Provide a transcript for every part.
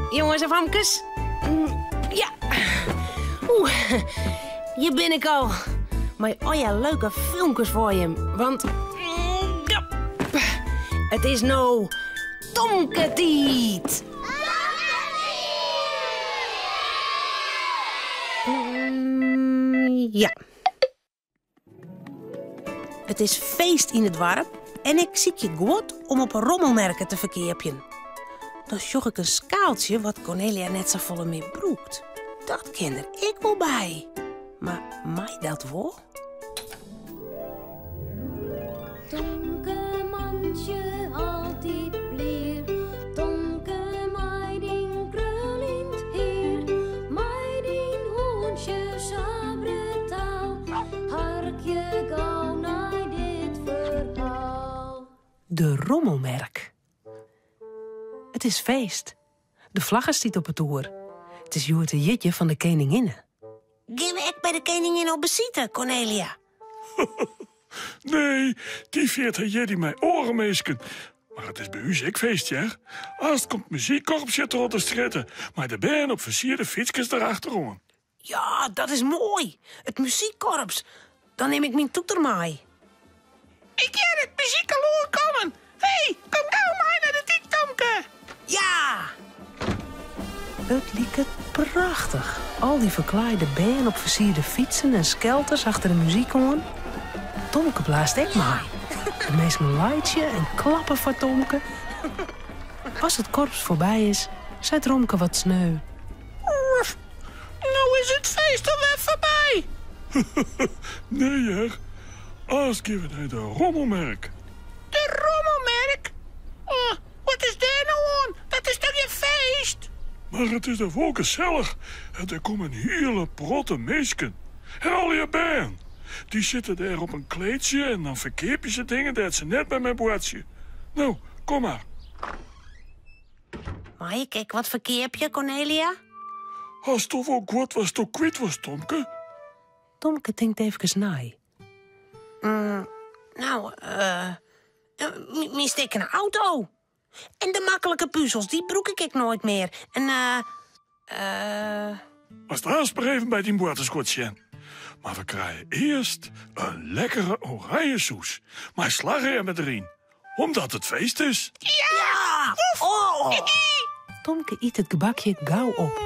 Jonges en famkes. Ja. Oeh, hjir bin ik al. Mei allegear leuke filmkes foar jim. Want ja, it is no Tomketiid. Ja. It is feest yn it doarp en ik sykje guod om op 'e rommelmerke te ferkeapjen. Dan sjoch ik in skaaltsje wat Cornelia net safolle mear brûkt. Dat kin der ek wol by. Mar mei dat wol? Tomke mantsje altyd blier, Tomke mei dyn kruljend hier, mei dyn hûntsje sa brutaal, harkje gau nei dit ferhaal. De rommelmerk. It is feest. De flagge stiet op 'e toer. It is hjoed de jierdei fan de keninginne. Gean we ek by de keninginne op besite, Cornelia? Nee, dy fiert har jierdei mei oare minsken. Mar it is by ús ek feest, hear. Aanst komt muzykkorpsje troch de strjitte, mei de bern op fersierde fytskes derachteroan. Ja, dat is moai. It muzykkorps. Dan nim ik myn toeter mei. Ik hear it muzyk al oankommen. Hé, kom gau mei nei de dyk, Tomke. Ja! It liket prachtich. Al dy ferklaaide bern op fersierde fytsen en skelters achter de muzyk oan. Tomke blaast ek mei. De minsken laitsje en klappe foar Tomke. As it korps foarby is, seit Romke wat sneu. Oef, no is it feest alwer foarby. Nee hear, aanst gean we nei de rommelmerk. De rommelmerk? Oh, wat is dêr no oan? Dat is toch gjin feest? Mar it is der wol gesellich en der komme in hiele protte minsken. En allegear bern. Dy sitte dêr op in kleedsje en dan ferkeapje se dingen dêr't se net mear mei boartsje. No, kom mar. Mei ik ek wat ferkeapje, Cornelia? Hasto wol guod watsto kwyt wolst, Tomke? Tomke tinkt eefkes nei. Mm, nou, eh, myn stikkene auto. En de maklike puzels, dy brûk ik ek noait mear. En, eh, eh... Moatst aanst mar even by dyn boartersguod sjen. Mar we krije earst in lekkere oranjesûs mei slachrjemme deryn. Omdat it feest is. Ja! Oh! Tomke yt it gebakje gau op.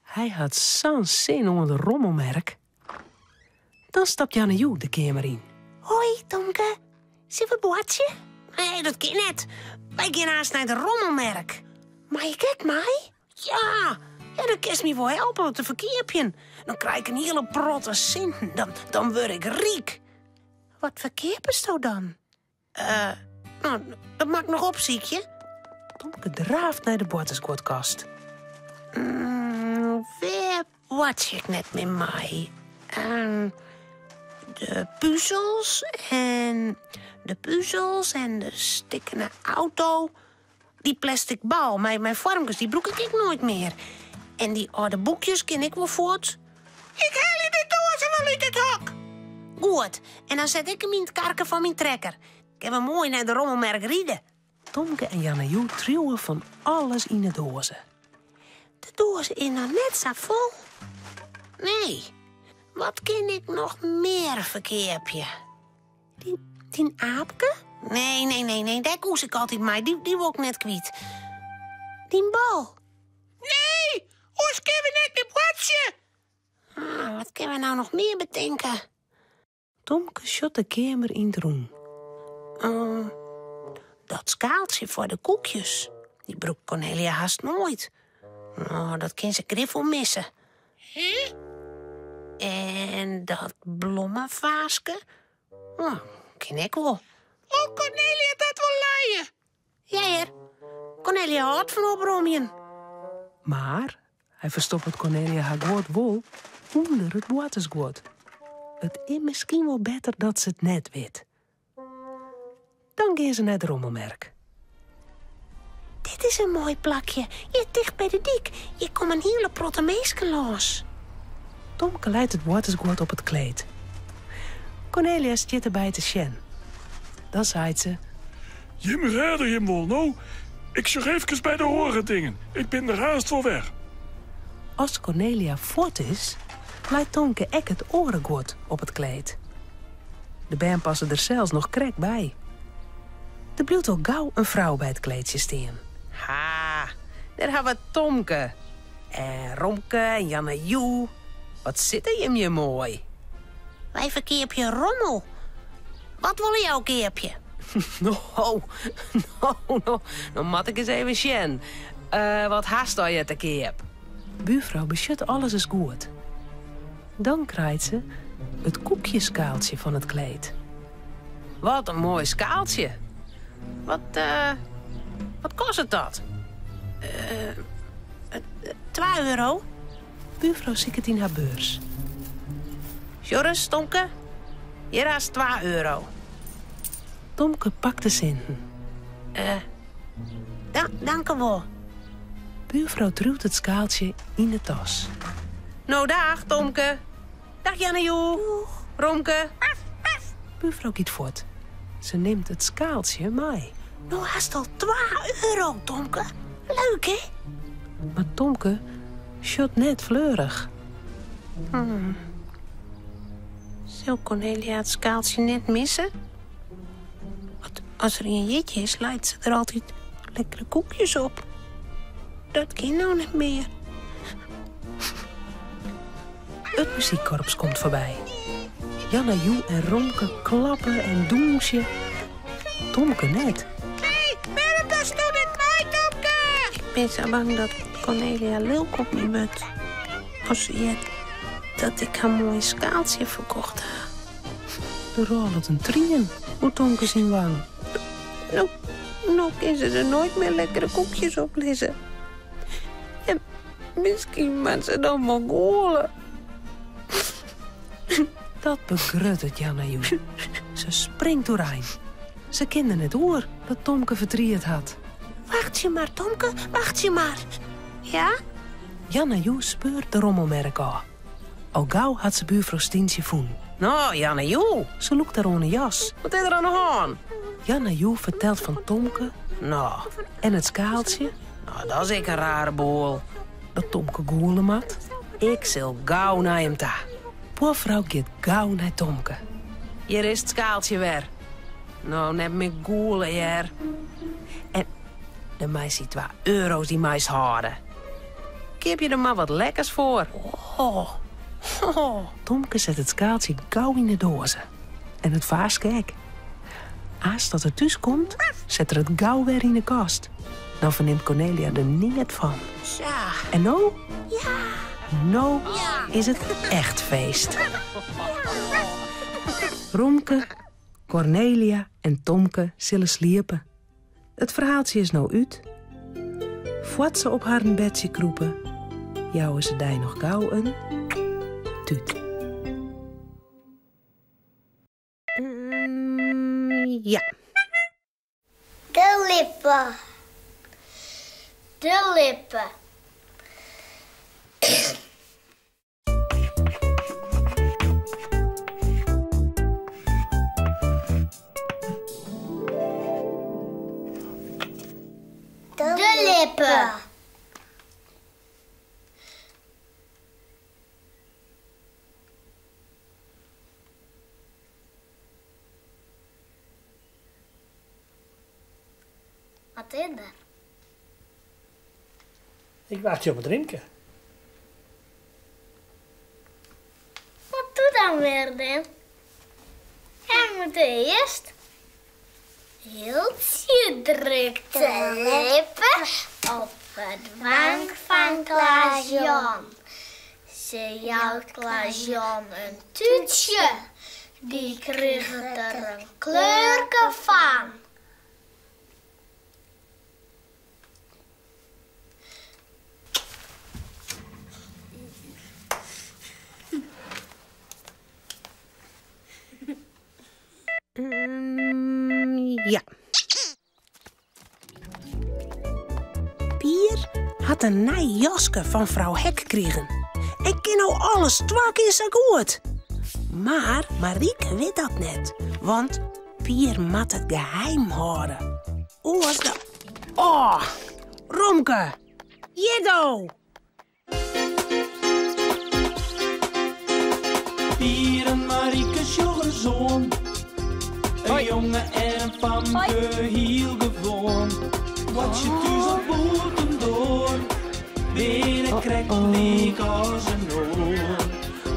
Hy hat sa'n sin oan de rommelmerk. Dan stapt Janne Joe de keamer yn. Hoi, Tomke. Sille we boartsje? Nee, dat kin net. Wy gean aanst nei de rommelmerk. Mei ik ek mei? Ja, ja, dan kinst my wol helpe om te ferkeapjen. Dan krij ik in hiele protte sinten. Dan, dan wurd ik ryk. Wat ferkeapesto dan? Eh, no, dat moat ik noch opsykje. Tomke draaft nei de boartersguodkast. Mm, wêr boartsje ik net mear mei? Ehm, de puzels en de puzels en de stikkene auto. Dy plastic bal mei mei foarmkes, dy brûk ik ek noait mear. En dy âlde boekjes kin ik wol fuort. Ik helje de doazen wol út it hok. Goed, en dan set ik 'm yn it karke fan myn trekker. Kinne we moai nei de rommelmerk ride. Tomke en Janne Joe triuwe fan alles yn 'e doaze. De doaze is noch net sa fol. Nee, wat kin ik noch mear ferkeapje? Dyn aapke? Nee, nee, nee, nee, dêr koes ik altyd mei. Dy, dy wol ik net kwyt. Dyn bal? Nee, oars kinne we net mear boartsje. Ah, wat kinne we no noch mear betinke? Tomke sjocht de keamer yn 't rûn. Uh, dat skaaltsje foar de koekjes, dy brûkt Cornelia hast noait. Oh, dat kin se grif wol misse. Hè? En dat blommefaaske? Oh, kin ek wol. Wol Cornelia dat wol lije? Ja hear, Cornelia hâldt fan opromjen. Mar hy ferstoppet Cornelia har guod wol ûnder it boartersguod. It is miskien wol better dat se it net wit. Dan gean se nei de rommelmerk. Dit is in moai plakje, hjir ticht by de dyk. Hjir komme in hiele protte minsken lâns. Tomke leit it boartersguod op it kleed. Cornelia stiet derby te sjen. Dan seit se: Jim rêde jim wol, no. Ik sjoch eefkes by de oare dingen. Ik bin der aanst wol wer. As Kornelia fuort is, leit Tomke ek it oare guod op it kleed. De bern passe der sels noch krekt by. Der bliuwt al gau in frou by it kleedsje stean. Ha, dêr ha we Tomke. En Romke en Janne-Joe. Wat sitte jim hjir moai. Wy ferkeapje rommel. Wat wolle jo keapje? No, no, no, no moat ik ris even sjen. Wat hast allegear te keap? Buurfrou besjut alles ris goed. Dan krijt se it koekjeskaaltsje fan it kleed. Wat in moai skaaltsje. Wat, wat kostet dat? Twa euro. Buurfrou siket yn har beurs. Sjoch ris, Tomke. Hjir hast twa euro. Tomke pakt de sinten. Dankewol. Buurfrou triuwt it skaaltsje yn de tas. No dag, Tomke. Dag Janne-Joe. Romke. Buurfrou giet fuort. Se nimt it skaaltsje mei. No hast al twa euro, Tomke. Leuk, hè? Mar Tomke sjocht net fleurich. Sil Kornelia it skaaltsje net misse? Want as der ien jierdei is, leit se der altyd lekkere koekjes op. Dat kin no net mear. It muzykkorps komt foarby. Janne-Joe en Romke klappe en dûnsje. Tomke net. Hé, wêrom dochsto net mei, Tomke? Ik bin sa bang dat Kornelia lilk op my wurdt as se heart dat ik har moaie skaaltsje ferkocht ha. Der rôlet in trien oer Tomke syn wang. No, no kin se der noait mear lekkere koekjes op lizze. En miskien moat se dan wol gûle. Dat begruttet Janne-Joe. Se springt oerein. Se kin der net oer dat Tomke fertriet hat. Wachtsje mar, Tomke, wachtsje mar. Ja? Janne-Joe speurt de rommelmerk ôf. Al gau hat se buurfrou Stientsje fûn. No, Janne-Joe, se lûkt har oan 'e jas. Wat is der oan 'e hân? Janne-Joe fertelt fan Tomke, no, en it skaaltsje. No, dat is ek in rare boel. Dat Tomke gûle moat. Ik sil gau nei him ta. Buorfrou giet gau nei Tomke. Hjir is it skaaltsje wer. No, net mear gûle, hear. En de meist dy twa euro's dy meist hâlde. Keapje der mar wat lekkers foar. Oh. Oh. Tomke set it skaaltsje gau yn de doaze. En it faaske ek. As dat er thús komt, set er it gau wer yn de kast. Dan fernimt Kornelia der neat fan. Sa. En no? Ja. No Ja. is it echt feest. Romke, Kornelia en Tomke sille sliepe. It ferhaaltsje is no út. Foar't se op harren bedsje krûpe, jouwe se dy noch gau in tút. Ja. De lippen. De lippen. De lippen. Wat is der? Ik wachtsje op it Rimke. Wat doe dan wer dan? Hij moet eerst Hiltsje drukt de lippen op het wang fan Klaas Jan. Se jout Klaas Jan in tútsje, dy kriget der in kleurke fan. Ja. Pier hat in nij jaske fan frou Hek krigen en kin no alles twa kear sa goed. Mar Marieke wit dat net, want Pier moat it geheim hâlde. Oars dan. Oh, Romke! Jiddo! Pier en Marieke sjogge ris oan. In jonge en in famke, hiel gewoan. Boartsje thús of bûtendoar, binne krekt lyk as in oar.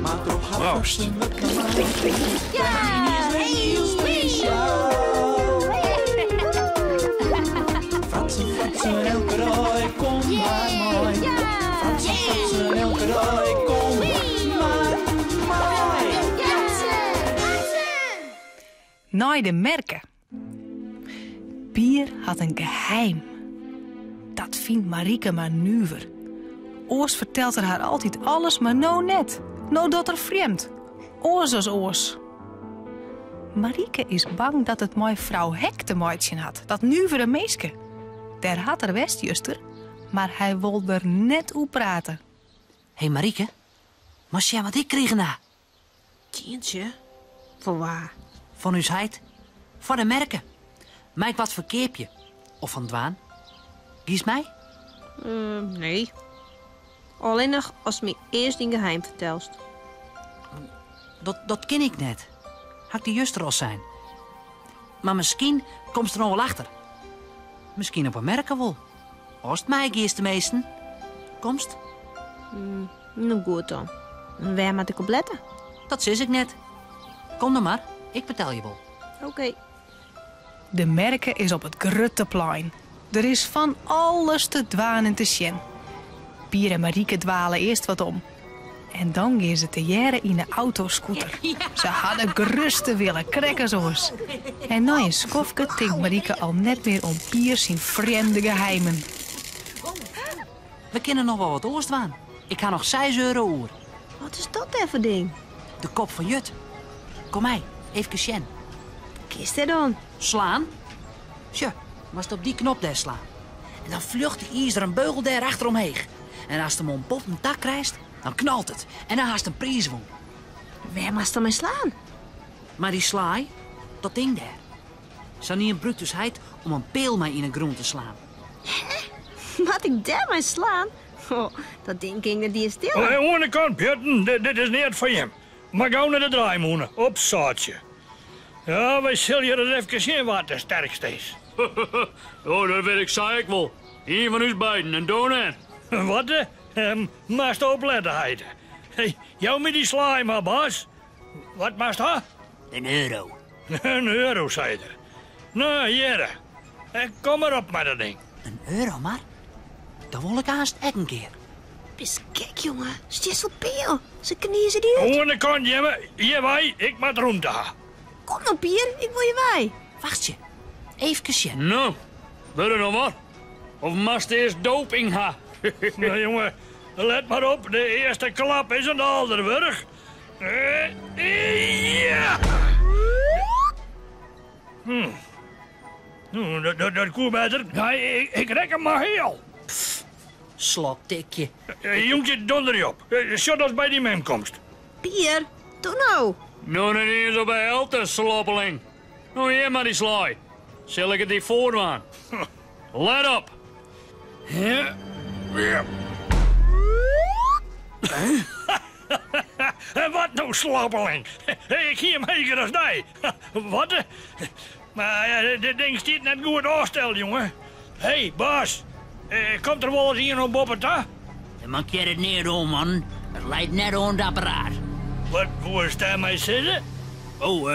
Mar troch har Proost. fratsen wurdt de dei yniens wer hiel spesjaal. Fratsen, fratsen, elke dei, kom mar mei. Fratsen, fratsen, elke dei, kom mar mei. Nei de merke. Pier hat in geheim. Dat fynt Marieke mar nuver. Oars fertelt er har altyd alles, mar no net. No docht er frjemd. Oars as oars. Marieke is bang dat it mei frou Hek te meitsjen hat, dat nuvere minske. Dêr hat er west juster, mar hy wol der net oer prate. Hé Marieke, moatst sjen wat ik krigen ha. Tientsje? Fan wa? Fan ús heit. Foar de merke. Mei ik wat ferkeapje? Of fan dwaan? Giest mei? Nee. Allinnich ast my earst dyn geheim fertelst. Dat, dat kin ik net. Ha ik dy juster al sein. Mar miskien komst der no wol achter. Miskien op 'e merke wol. Ast meigiest teminsten. Komst? No goed dan. Wêr moat ik op lette? Dat sis ik net. Kom dan mar, ik betelje wol. Oké. De merke is op it grutte plein. Der is fan alles te dwaan en te sjen. Pier en Marieke dwale earst wat om. En dan gean se tegearre yn 'e autoscooter. Se ha de grutste wille, krekt as oars. En nei in skoftke tinkt Marieke al net mear oan Pier syn frjemde geheimen. We kinne noch wol wat oars dwaan. Ik ha noch seis euro oer. Wat is dat dêr foar ding? De kop fan Jut. Kom mei, eefkes sjen. Kinst dêr dan? Slaan? Sjoch, moatst op dy knop dêr slaan. En dan fljocht de izeren beugel dêr achter omheech. En ast him oan boppen ta krijst, dan knalt it. En dan hast in priis wûn. Wêr moatst dan mei slaan? Mei dy slaai, dat ding dêr. Sa'n ien brûkt ús heit om in peal mei yn 'e grûn te slaan. Hè? Moat ik dêr mei slaan? Oh, dat ding kin ik net iens tille. Oan de kant, pjutten, dit is neat foar jim. Mar gau nei de draaimûne, op sâltsje. Ja, wy sille hjir ris efkes sjen wa't de sterkste is. Oh, dat wit ik sa ek wol. Ien fan ús beiden en do net. Wat? Moatst oplette, heite. Jou my dy slaai mar, baas. Wat moatst ha? In euro. In euro, seit er. No, hjirre. Kom mar op mei dat ding. In euro mar? Dan wol ik aanst ek in kear. Bist gek, jonge. Stjitst op peal. Se knize dy út. Oan de kant, jimme. Hjirwei, ik moat rûmte ha. Kom no, Pier. Ik wol hjirwei. Wachtsje. Eefkes sjen. No, wurdt it noch wat? Of moatst earst doping ha? No, jonge, let mar op. De earste klap is in daalder wurdich. Ja! Dat koe better. Nee, ik rek him mar heal. Sloktikje. Jonkje, donder je op. Sjoch datst by dyn mem komst. Pier, doe no. No net iens op de helte, sloppeling. No hjir mar dy slaai. Sil ik it dy foardwaan? Let op. Ja. Wat no, sloppeling? Ik hie him heger as dy. Wat? Mar dit ding stiet net goed ôfsteld, jonge. Hé, baas, komt der wolris ien oan boppe ta? Der mankearret neat oan, man. It leit net oan it apparaat. Wat wolst dêrmei sizze? Oh,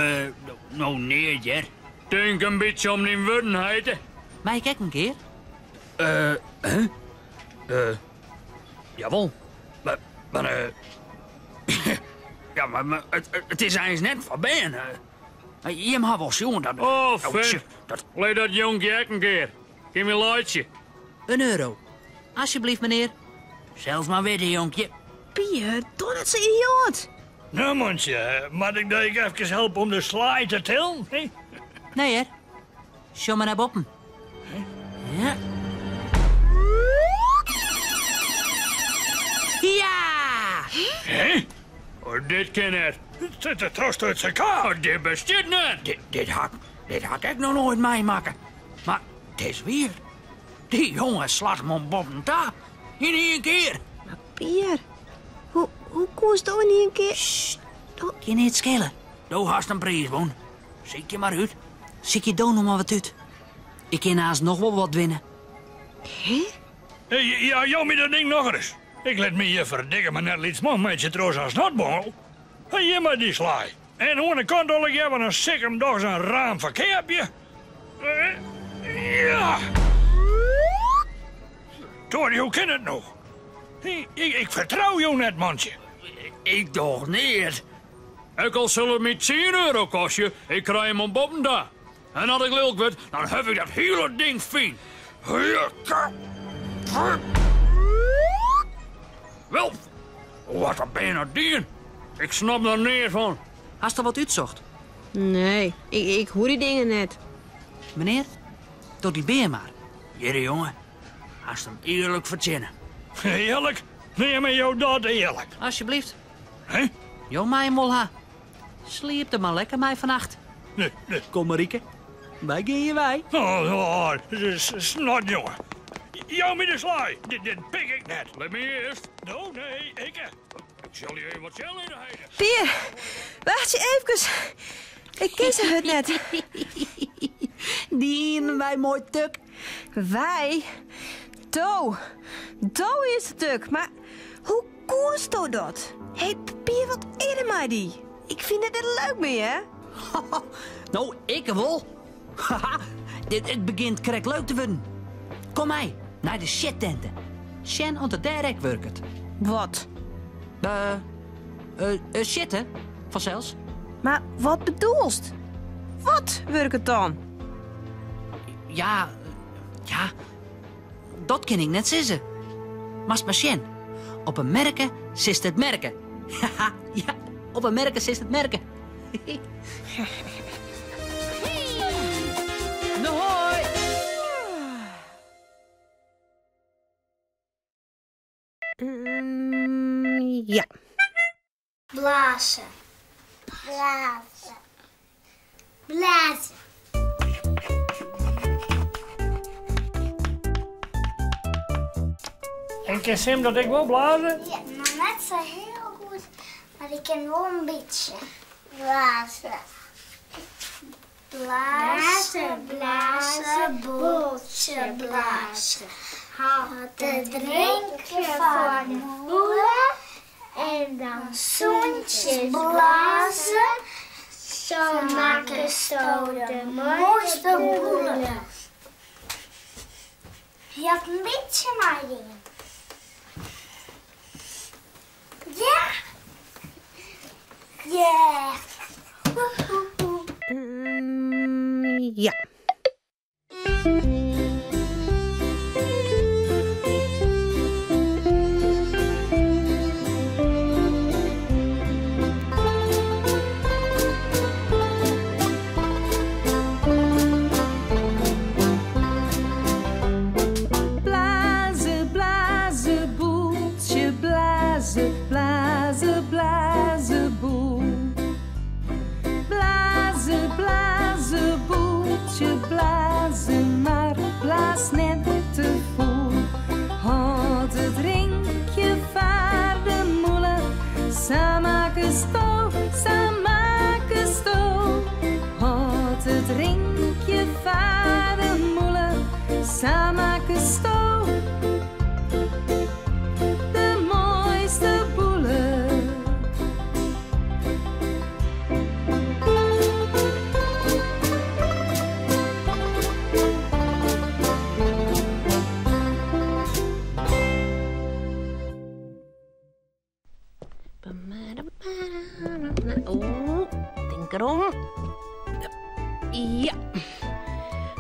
no neat, hear. Tink in bytsje om dyn wurden, heite. Mei ik ek in kear? Huh? Jawol. Mar, mar, ja, mar it is eins net foar bern. Jim ha wol sjoen dat... Oh, fint. Lit dat jonkje ek in kear. Kin wy laitsje. In euro. Asjebleaft, menear. Sels mar witte, jonkje. Pier, doch net sa idioat. No, mantsje, moat ik dy ek efkes helpe om de slaai te tillen? Nee, hear. Sjoch mar nei boppen. Ja. Ja! Hè? Oh, dit kin net. De trost út syn kop. Oh, dit bestiet net. Dit, dit ha, dit ha ik noch noait meimakke. Mar it is wier. Dy jonge slacht him oan boppen ta. Yn ien kear. Mar Pier, hoe, hoe koesto yn ien kear... Sst, kin neat skele. Do hast in priis wûn. Sykje mar út. Sykje do noch mar wat út. Ik kin aanst noch wol wat winne. Hè? Ja, jou my dat ding nochris. Ik lit my hjir ferdikke mar net lyts man meitsje troch sa'n snotbongel. Hjir mei dy slaai. En oan de kant allegear, want dan sil ik him dochs in raam ferkeapje. Ja! Tori, hoe kin it no? Ik fertrou jo net, mantsje. Ik doch neat. Ek al sil it my tsien euro kostje, ik krij him oan boppen ta. En as ik lilk wurd, dan hef ik dat hiele ding fyn. Wel, hoe hat dat bern dat dien? Ik snap der neat fan. Hast al wat útsocht? Nee, ik hoor dy dingen net. Menear, doch dy bear mar. Hjirre, jonge, hast him earlik fertsjinne. Earlik? Neame jo dat earlik? Asjebleaft. Hè? Jo meie him wol ha. Sliep der mar lekker mei fannacht. Nee, nee. Kom Marieke, wy gean hjir wei. Oh, oh, snot, jonge. Jou my de slaai. Dit, dit pik ik net. Lit my earst. No, nee, ik. Ik sil je even wat sjen litte, heide. Pier, wachtsje eefkes. Ik kin sa hurd net. Dienen wy moai tuk. Wy? Do. Do is de tuk. Mar hoe koesto dat? Hé, Pier, wat is der mei dy? Ik fyn it net leuk mear, hè? No, ik wol. Haha, dit, it begjint krekt leuk te wurden. Kom mei, nei de shittente. Sjen oft it dêr ek wurket. Wat? Eh, eh, shitte, fansels. Mar wat bedoelst? Wat wurket dan? Ja, ja, dat kin ik net sizze. Moatst mar sjen. Op 'e merke sitst it merke. Haha, ja, op 'e merke sitst it merke. No hoi! Ja. Blaze. Blaze. Blaze. En kin Sim dat ek wol blaze? Ja, mar net sa hiel goed, mar ik kin wol in bytsje blaze. Blaze, blaze, boltsje blaze. Hat it rinkje fan de boele en dan súntsjes blaze. Sa makkesto de moaiste boele. Hy hat in bytsje meidien. Ja! Ja! Ja. Blaze, blaze, boeltsje, blaze, blaze, blaze, boel. Blaze, blaze, boeltsje, blaze, mar blaas net te fûl. Hâld it rinkje foar de mûle, sa makkesto, sa makkesto. Hâld it rinkje foar de mûle, sa makkesto de moaiste boele. Oeh, tink derom. Ja.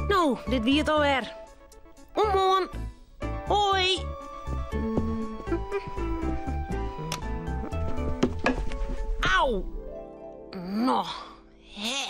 No, dit wie it alwer. Oant moarn. Hoi. Au. No, hè.